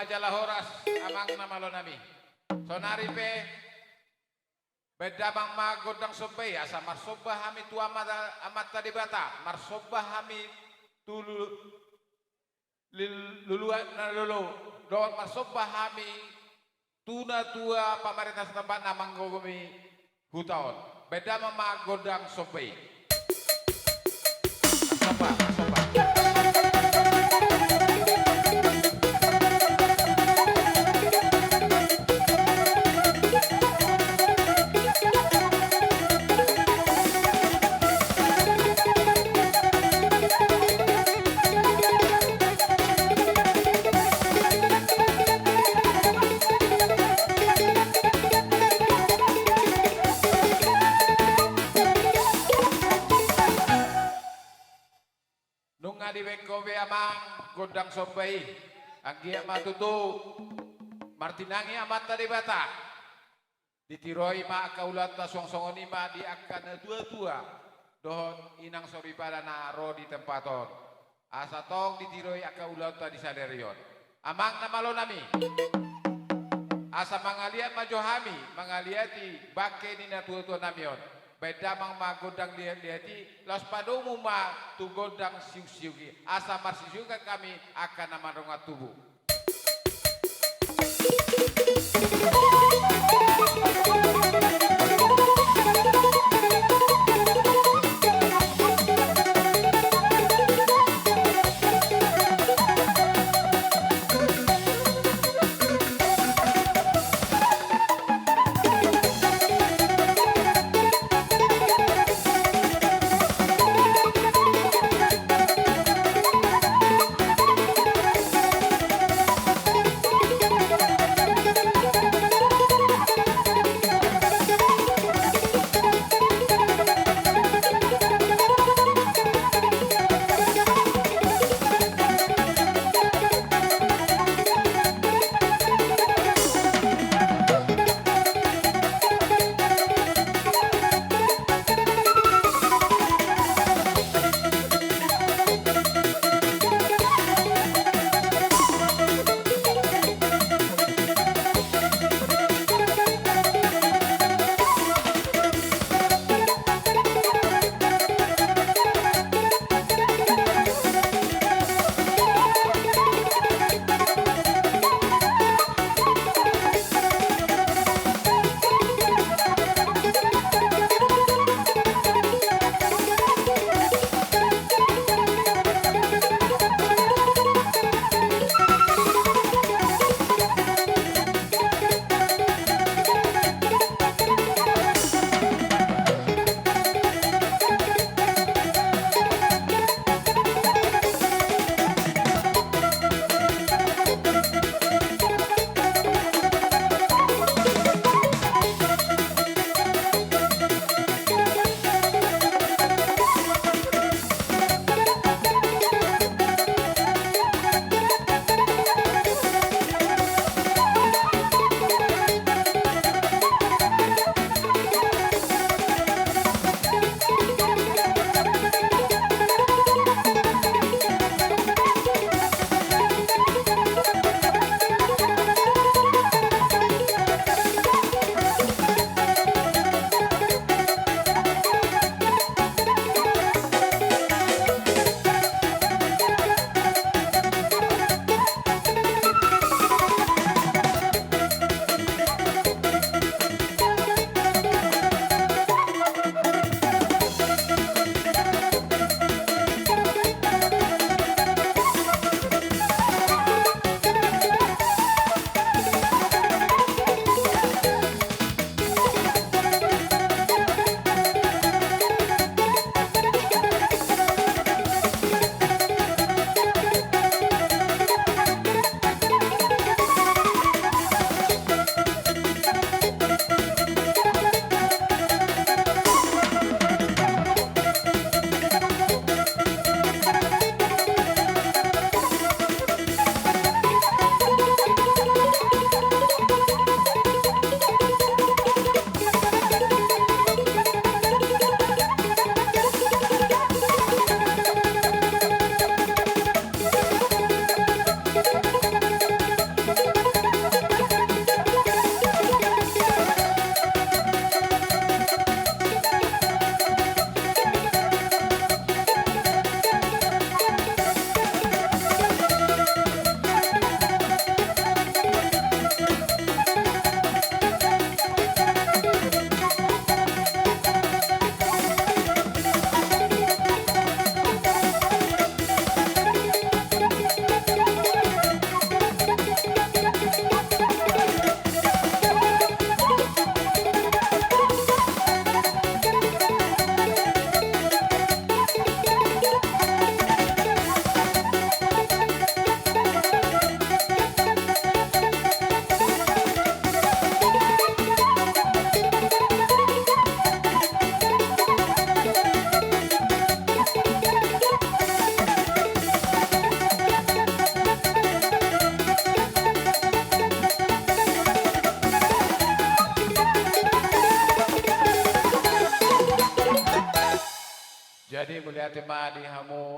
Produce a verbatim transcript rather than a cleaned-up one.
jala horas, amang na malo nami. Saonari pe, baen damang ma gondang somba i, asa marsomba hami tu Amanta, Amanta Debata, marsomba hami tu lu-, lil-, luluan na lolo, dohot marsomba hami tu natua pamarenta satempat na manggogomi huta on. Baen damang ma gondang somba i. Marsomba, marsomba. Nunga dibaen ho be amang gondang somba i. Anggiat ma tutu martinangi Amanta Debata. Ditiroi ma angka ulaonta, suang songon i ma di angka natuatua dohot inang soripada na ro di tempat on. Asa tong ditiroi angka ulaonta di sadari on. Amang na malo nami, asa mangaliat ma jo hami mangaliati bangke ni natuatua nami on. Baen damang ma gondang liatliat i, laos padomu ma tu gondang siuksiuk i, asa marsisiukan hami angka na mardongan tubu. Jadi mauliate ma di hamu